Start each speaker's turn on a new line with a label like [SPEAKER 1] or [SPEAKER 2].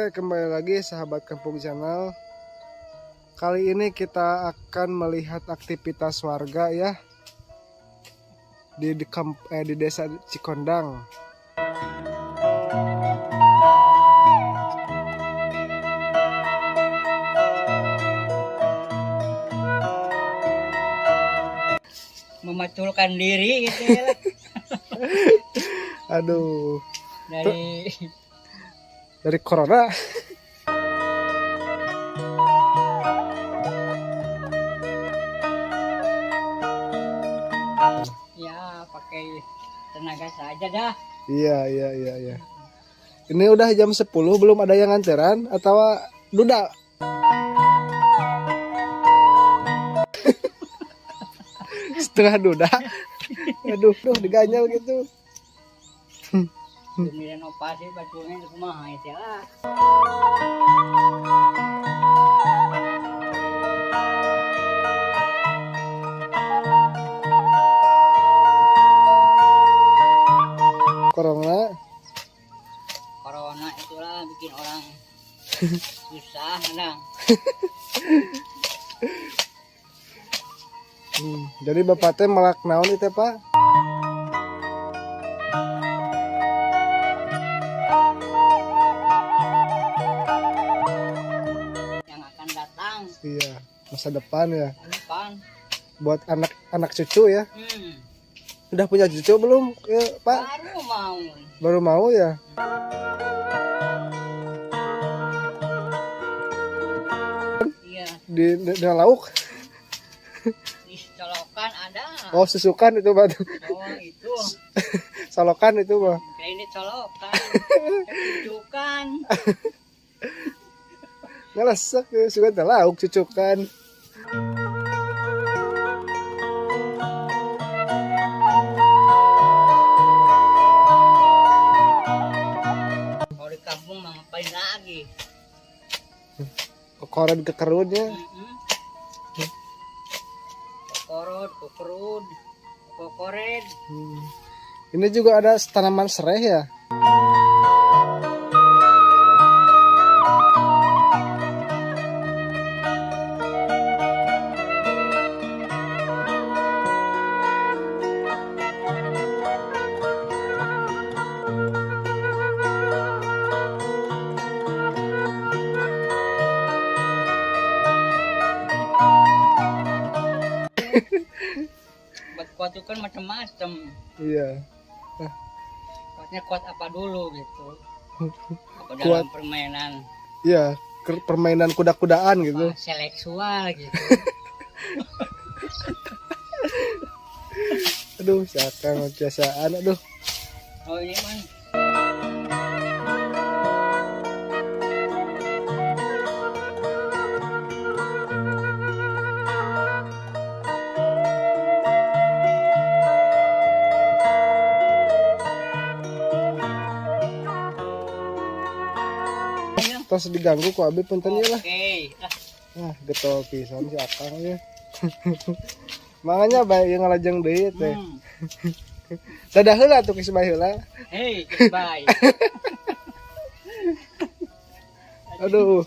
[SPEAKER 1] Oke, kembali lagi sahabat Kampung Channel. Kali ini kita akan melihat aktivitas warga ya di desa Cikondang.
[SPEAKER 2] Memaculkan diri gitu ya.
[SPEAKER 1] Aduh. Dari corona.
[SPEAKER 2] Ya, pakai tenaga saja dah.
[SPEAKER 1] Iya. Ini udah jam 10 belum ada yang nganteran atau duda? Setengah duda. Aduh, duh diganyal gitu.
[SPEAKER 2] Demi renovasi bajunya itu kumaha itu lah. Corona itulah bikin orang susah kadang.
[SPEAKER 1] Jadi bapak teh melak naon itu Pak?
[SPEAKER 2] Yang akan datang.
[SPEAKER 1] Iya, masa depan ya.
[SPEAKER 2] Depan.
[SPEAKER 1] Buat anak-anak cucu ya. Udah punya cucu belum ya, Pak?
[SPEAKER 2] Baru mau.
[SPEAKER 1] Baru mau ya?
[SPEAKER 2] Iya.
[SPEAKER 1] Di lauk?
[SPEAKER 2] Di solokan ada.
[SPEAKER 1] Oh, susukan itu, Pak.
[SPEAKER 2] Oh, itu.
[SPEAKER 1] Solokan itu, Pak.
[SPEAKER 2] Kayak ini colokan. Cucukan.
[SPEAKER 1] Ngelesek ya, suka teh lauk cucukan.
[SPEAKER 2] Kalau di kampung mah ngapain lagi?
[SPEAKER 1] Kokoran kekerunnya.
[SPEAKER 2] Kokorot, kokerun, kokored.
[SPEAKER 1] Ini juga ada tanaman sereh ya.
[SPEAKER 2] Buat kuat itu kan macam-macam.
[SPEAKER 1] Iya.
[SPEAKER 2] Kuatnya kuat apa dulu gitu. Apa dalam
[SPEAKER 1] Kuat.
[SPEAKER 2] Permainan.
[SPEAKER 1] Iya, permainan kuda-kudaan gitu.
[SPEAKER 2] Apa seksual gitu.
[SPEAKER 1] Aduh, siakan kebiasaan aduh.
[SPEAKER 2] Oh, ini mah.
[SPEAKER 1] Tos diganggu ku abi punten ieu lah.
[SPEAKER 2] Oke.
[SPEAKER 1] Nah, getol pisan si Akang ya. Makanya bae ieu ngalajeng deui teh. Dadah heula atuh geus bae heula.
[SPEAKER 2] Hei, goodbye.
[SPEAKER 1] Aduh.